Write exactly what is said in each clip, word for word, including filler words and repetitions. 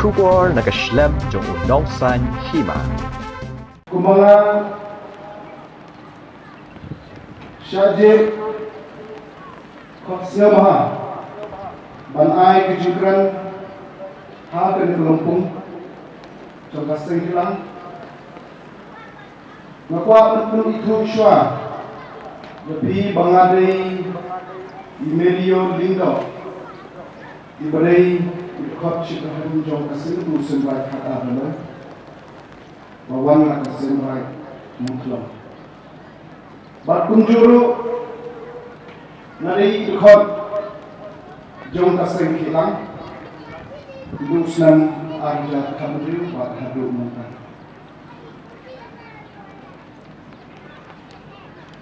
Khubor na ka shlem jong u nongsaiñ hima. Kumba nga shah jied khot sngewbha ban ai ka jingkren ha kane ka lympung jong ka seng khihlang. Nga kwah ban pynithuh shuwa ïa phi ba nga dei i Melio Lyngdoh, i ba dei i dkhot shitrhem jong ka Seng Kyntu Seng Raij Khatar Doloi, ba wan na ka Seng Raij Mawkyrwat. Bad kumjuh ruh nga dei i dkhot jong ka seng khihlang, naduh u snem ar hajar khathynriew bad haduh mynta.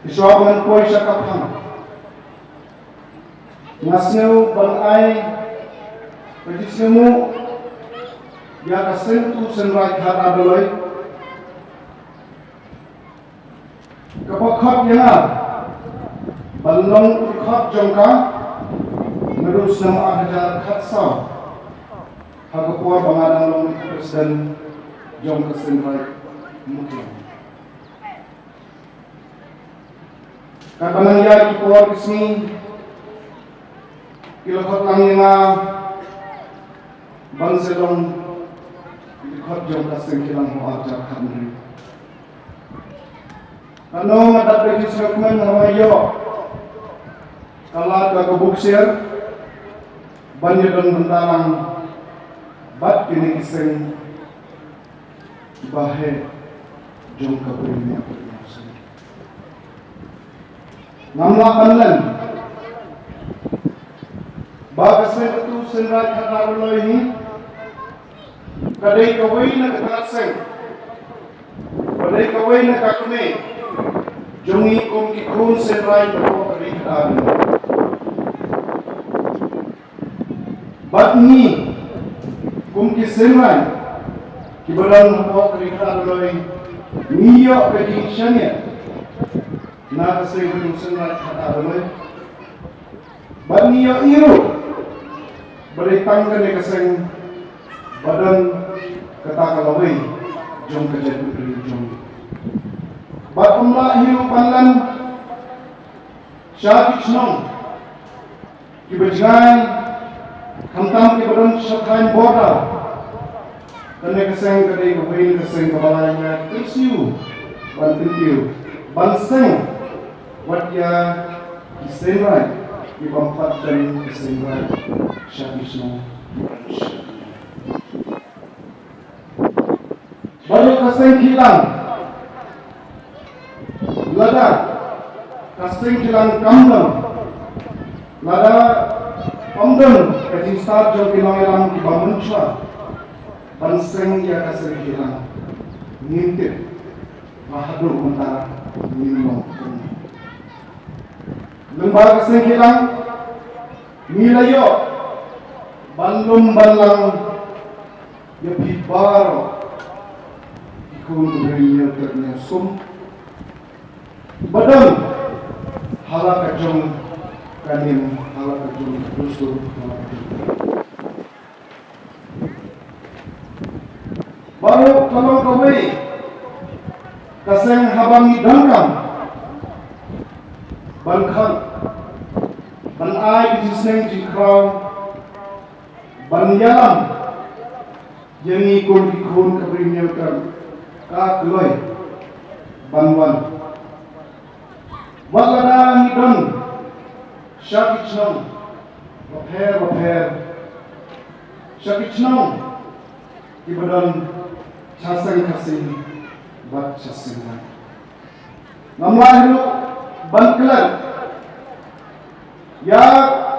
Shuwa ban poi sha ka phang, nga sngew ban ai ka jingsngewnguh ïa ka Seng Kyntu Seng Raij Khatar Doloi, kaba khot ïa nga ban long u dkhot jong ka naduh u snem ar hajar khatsaw, ha ka por ba nga dang long president jong ka Seng Raij Mawkyrwat. Katba nang ïaid ki por ki sngi, ki la khot lang ïa nga ban sa long i dkhot jong ka seng khihlang ha u ar hajar khathynriew. Katno nga dap da ki sngewkmen haba nga ïoh ka lad ka bok sir ban ïadon bynta lang bad kine ki seng ba heh jong ka Premier Premier Seng. Ngam lah ban len ba ka Seng Kyntu Seng Raij Khatar Doloi hi ka dei kawei na ka tnat seng, ka dei kawei na ka kmie jong ngi kum ki khun Seng Raij ba ka ri Khatar Doloi. Bad ngi kum ki Seng Raij kiba don hapoh ka ri Khatar Doloi, ngi ïoh ka jingshaniah na ka Seng Kyntu Seng Raij Khatar Doloi. Bad ngi ïohi ruh ba dei tang kane ka seng ba don kata ka lawei jong ka jaitbynriew jong ngi. Bad ym lah hi ruh ban len sha ki shnong kiba jngai, khamtam kiba don sha thaiñ border. Kane ka seng ka dei kawei na ka seng kaba la ïa kyrsiew ban kyntiew ban seng wat ïa ki Seng Raij kiba ym pat don ki Seng Raij sha ki shnong. Baroh ka seng khihlang, lada ka seng khihlang kam don, lada ym don ka jingstad jong ki nongïalam kiba mynshuwa ban seng ïa ka seng khihlang, ngim tip ba haduh mynta ngin long kumno. Lyngba ka seng khihlang ngi la ïoh ban lum ban lang ïa phi baroh ki khun ki briew, ïa ka ïa sum ba don ha la ka jong ka niam, ha la ka jong ka dustur, ha la ka jong ka Baroh ka long kawei ka seng haba ngi donkam ban khang, ban ai ki jingsneng jingkhraw, ban ïalam ïa ngi kum ki khun ka Bri Hynñiewtrep, ka kloi ban wan. Wat lada ngi don sha ki chnong bapher bapher, sha ki chnong kiba don sha seng Khasi bad sha seng Raij, ngam lah ruh ban klet ïa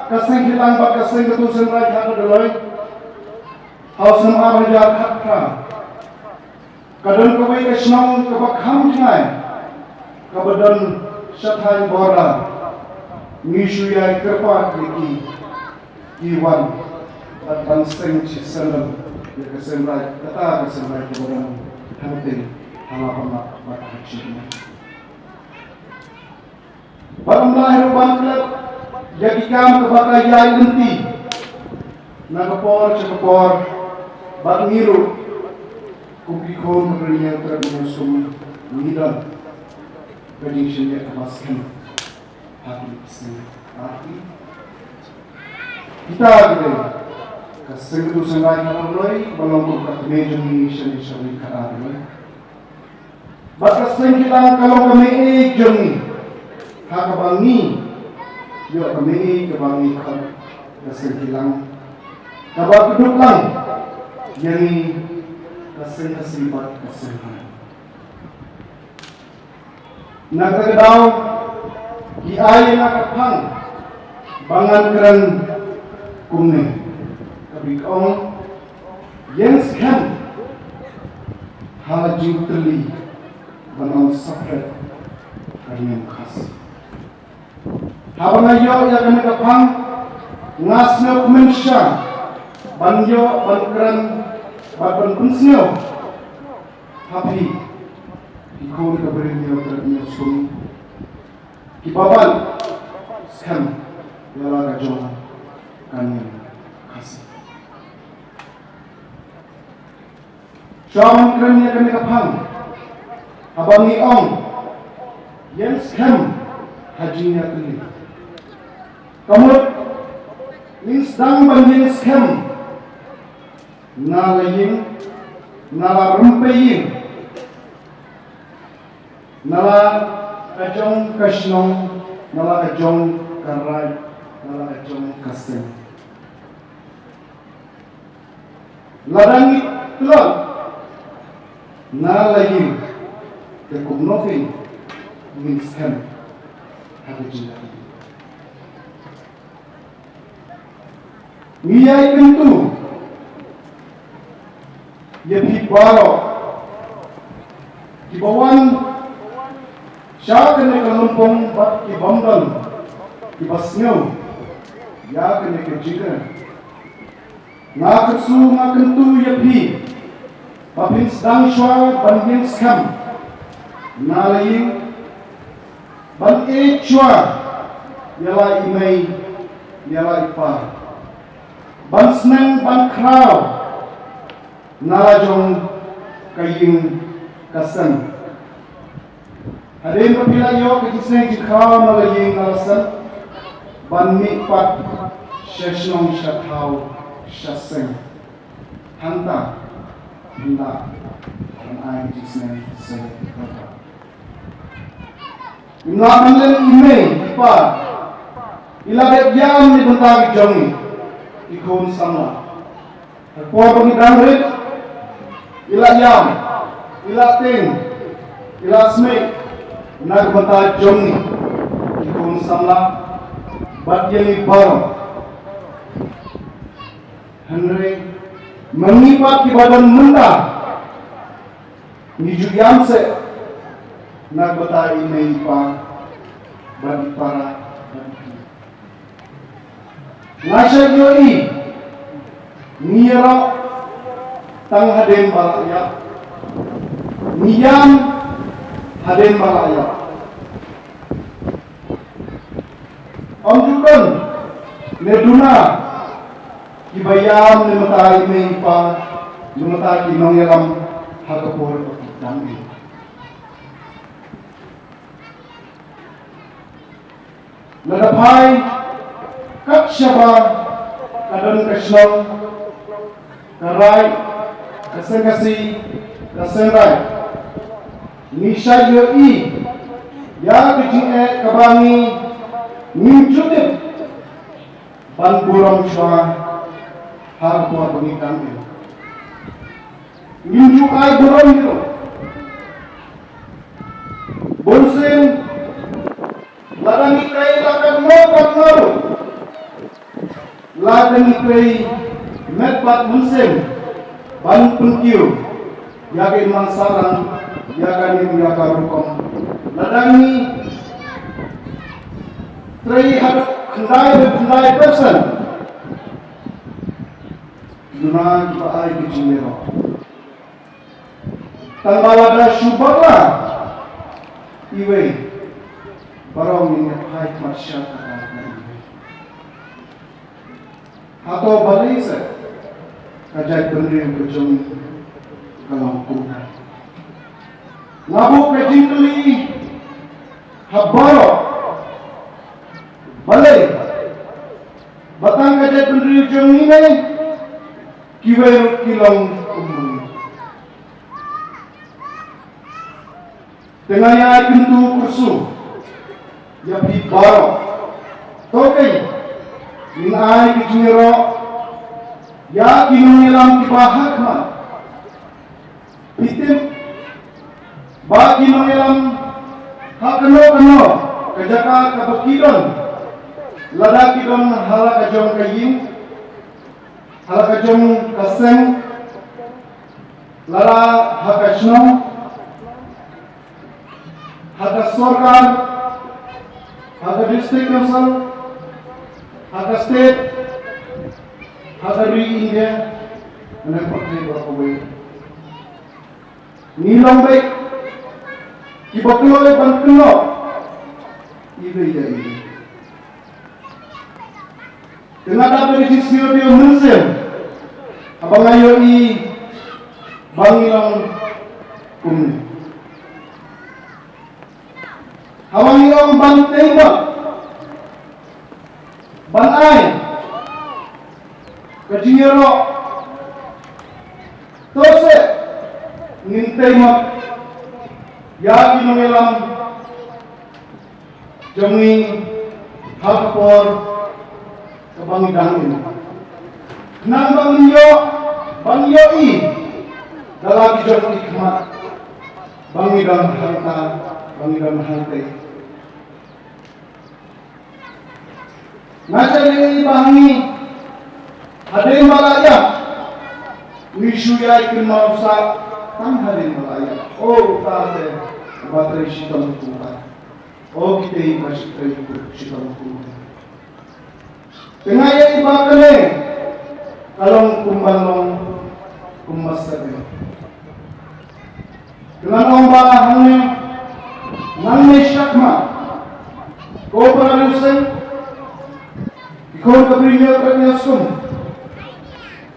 ka seng Khihlang bad ka seng Kyntu Seng Raij Khatar Doloi. Ha u snem ar hajar khatphra, ka don kawei ka shnong kaba kham jngai kaba don sha thaiñ border. Ngi shu ïai kyrpad ïa ki, ki wan bad ban seng shi snem ïa ka seng Raij, kata ka seng Raij kaba don hangtei ha Lapangap bad ha Shillong. Bad ym lah ruh ban klet ïa ki kam kaba ka ïaid lynti na ka por sha ka por, Bad ngi ruh kum ki khun ka Bri Hynñiewtrep Hynñiewskum ngi don ka jingshaniah kaba skhem ha kine ki sngi. Ar ki kita ki dei ka Seng Kyntu Seng Rai Khatar Loi ba long kum ka kmie jong ngi shane sha Ri Khatar Loi. Bad ka Seng Kilang ka long ka mei jong ngi, ha kaba ngi ïoh ka mei kaba ngi khot ka Seng Kilang, kaba kdup lang ïa ngi ka Seng Khasi bad ka Seng Rai. Na kata ka daw ki ai ïa nga ka phang ba ngan kren kumne, kaba ki ong, ïeng skhem ha la jingtylli ban ym saphriang ka niam Khasi. Haba nga ïoh ïa kane ka phang, nga sngewkmen sha ban ïoh ban kren bad ban pynsngew ha phi ki khun ka Bri Hynñiewtrep Hynñiewskum kiba ban skhem ïa la ka jong ka niam Khasi. Shuwa ban kren ïa kane ka phang, haba ngi ong ïeng skhem ha jingïatylli, ka mut ngin sdang ban ïeng skhem na la ïing, na la rympei ïing, na la ka jong ka shnong, na la ka jong ka raid, na la ka jong ka seng. Lada ngi tlot na la ïing, te kumno kein ngin skhem ha ka jingïatylli? Ngi ïai kyntu ïa phi baroh kiba wan sha kane ka lympung bad ki bym don kiba sngew ïa kane ka jingkren. Nga kyrsu, nga kyntu ïa phi ba phin sdang shuwa ban ïeng skhem na la ïing, ban ïeit shuwa ïa la i mei ïa la i pa, ban sneng ban khraw na la jong ka ïing ka seng. Hadien ba phi la ïoh ka jingsneng jingkhraw na la ïing na la seng, ban mih pat sha shnong sha thaw sha seng. Hangta phin lah ban ai ka jingsneng seh. Ym lah ban len i mei i pa i la dep ïam na ka bynta ka jong ngi ki khun samla. Ha ka por ba ngi dang rit, i la ïam, i la tieng, i la smiej na ka bynta jong ngi ki khun samla bad ïa ngi baroh. Hynrei ma ngi pat kiba don mynta, ngi ju ïam seh na ka bynta i mei i pa bad i para bad i kmie. Nga shait ïohi ngi ïaroh tang hadien ba la ïap, ngi ïam hadien ba la ïap. Ym ju don ne duna kiba ïam na ka bynta i mei i pa, na ka bynta ki nongïalam ha ka por ba ki dang im. Lada phai kat shaba ka don ka shnong, ka raid, ka seng Khasi, ka seng raid, ngi shait ïohi ïa ka jingeh kaba ngi, ngim ju tip ban burom shuwa ha ka por ba ngi dang im. Ngim ju ai burom ïa u. Bunsien lada ngi trei la katno katno ruh, lada ngi trei met bad mynsiem ban pynkiew ïa ka imlang sahlang, ïa ka niam, ïa ka rukom, lada ngi trei haduh khyndai haduh khyndai percent, duna kiba ai ka jingïaroh. Tang ba lada shu bakla iwei, baroh ngin ïa phai khmat sha kata ka iwei. Hato balei seh Ka jaitbynriew ka jong ngi ka long kumno? Nga buh ka jingkylli ha baroh. Balei ba tang ka jaitbynriew jong ngi ne, kiwei ruh ki long kumno? Te nga ïai kyntu kyrsu ïa phi baroh. To kein, ngin ai ka jingïaroh ïa ki nongïalam kiba ha khmat. Phi tip ba ki nongïalam ha kano kano ka jaka kaba ki don, lada ki don ha la ka jong ka ïing, ha la ka jong ka seng, lada ha ka shnong, ha ka sorkar, ha ka district council, ha ka state, ha ka ri India, ne ha ka pyrthei baroh kawei. Ngi long beit kiba kloi ban kynnoh iwei ïa iwei. Te nga dap da ka jingsngew mynsiem haba nga ïohi ba ngi long kumne. Haba ngi ong ban tei mot, ban ai ka jingïaroh, to seh ngin tei mot ïa ki nongïalam jong ngi ha ka por kaba ngi dang im. Khnang ba ngin ïoh, ba ngin ïohi da la ki jong ki khmat ba ngi don hangta, ba ngi don hangtei. Nga shait ïohi ba ngi, hadien ba la ïap, ngi shu ïai kynmaw sah tang hadien ba la ïap. O uta te uba trei shitom ha ku uta. O kitei ba shu trei shitom ha ku uta. Te nga ïohi ba kane ka long kumba long kumba seh. Te ngan ong ba hangne, nangne shakhmat, ko para riewseng, ki khun ka Bri Hynñiewtrep Hynñiewskum,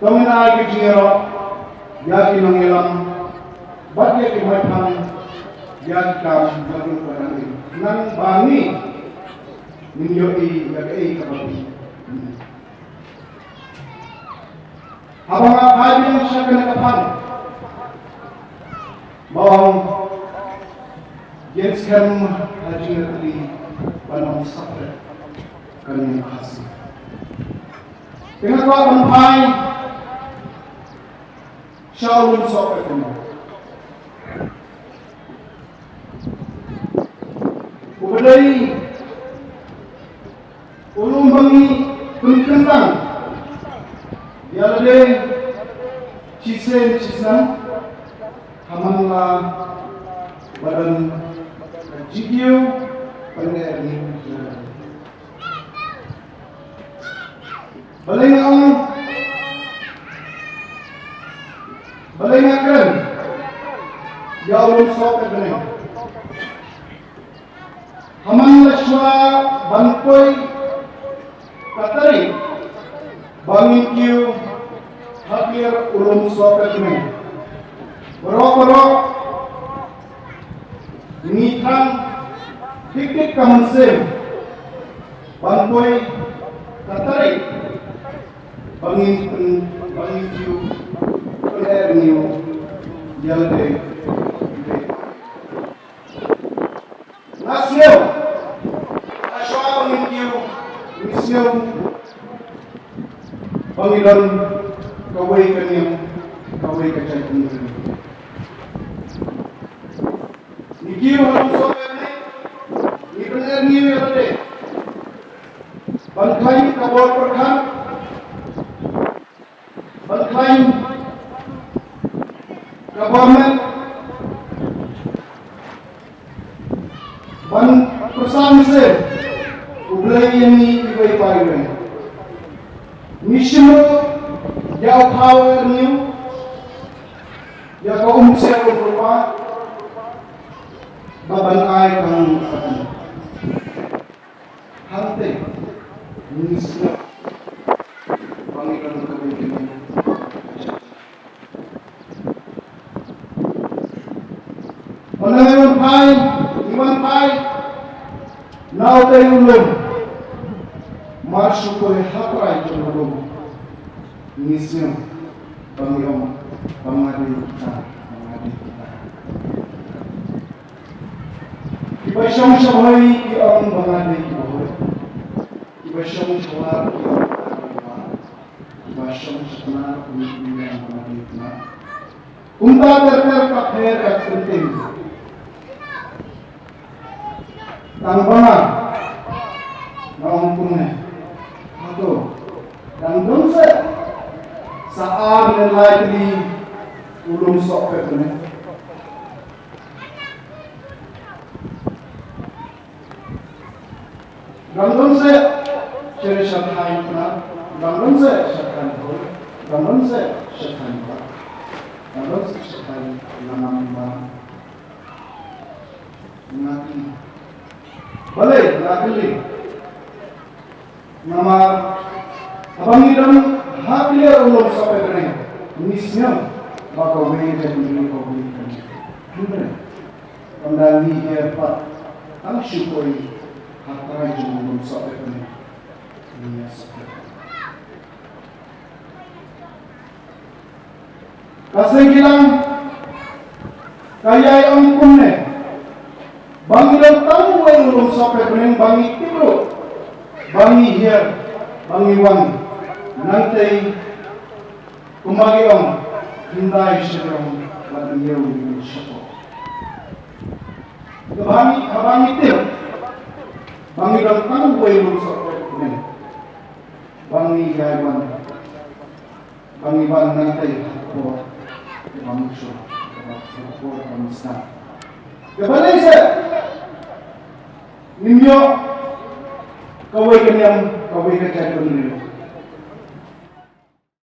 to ngin ai ka jingïaroh ïa ki nongïalam bad ïa ki maitphang ïa ki kam baroh kaba dang im, khnang ba ngi ngin ïohi ïa kaei kaba bun. Haba nga phai biang sha kane ka phang, ba ong ïeng skhem ha jingïatylli ban ong saphriang ka niam Khasi. Te nga kwah ban phai sha u Lum Sohpet Kyneng. Uba dei u lum ba ngi pynkyntang ïa lade shisien shisnem, ha man la ba don ka jingkiew pyndep ïa ngi. Balei nga ong, balei nga kren ïa u Lum Sohpet Kyneng? Ha man la shuwa ban poi ka tarik ba ngin kiew ha kiar u Lum Sohpet Kyneng, baroh baroh ngi thrang dik dik ka mynsiem ban poi ka tarik ba ngin pyn, ba ngin kiew pyndep ïa ngi ïa lade. Nga sngew, ha shuwa ba ngin kiew, ngi sngew ba ngi don kawei ka niam, kawei ka jaitbynriew. Ngi kiew ha Lum Sohpet Kyneng, ngi pyndep ïa ngi ïa lade. Ban khlaiñ ka bor pyrkhat, ban khlaiñ ka bor met, ban pyrshang se U Blei ïa ngi iwei pa iwei. Ngi shim ruh ïa u thaw u rynïew, ïa ka umsiang u rupa, ba ban ai ka nong ka kyrdan. Hangtei ngi sngap ba ngi don kawei ka niam, ka Hau te u lum. Mar shu poi ha trai jong u lum. Ngi sngewbha ba ngi ong ba nga dei kita, ba nga dei kita. Kiba shong sha bhoi ki ong ba nga dei kiba hoi. Kiba shong sha war ki ong ba nga dei war. Kiba shong sha tnar ki ong ba nga dei tnar. Kumta ter ter ka pher ka kyntien. Tang ba nga nga ong kumne. Hato dang don seh sa ar ne lai tylli u lum sohpet ne? Dang don seh sha thaiñ Tnar, dang don seh sha thaiñ Bhoi, dang don seh sha thaiñ Bah, dang don seh sha thaiñ Langam Imlang. Nga kylli. Balei nga kylli? Namar haba ngi don ha kliar u lum sohpet bneng, ngi sngewbha ba kawei ka jingkylli kawei ka jingkylli. Hynrei ynda ngi hiar pat tang shu poi ha trai jong u lum sohpet bneng, ngi ïa sohpet. Ka Seiñkilang ka ïai ong kumne, ba ngi don tang uwei u lum sohpet bneng, ba ngi tip ruh, ba ngi hiar, ba ngi wan nangtei, kumba ngi ong, hyndai shajrong bad hynñiew ngi shapoh. Kaba ngi, kaba ngi tip ba ngi don tang uwei u lum sohpet bneng, ba ngi ïai wan, ba ngi wan nangtei ha ka por kaba mynshuwa, ha ka por kaba mynsnam. Kaba lai seh ngim ïoh kawei ka niam, kawei ka jaitbynriew.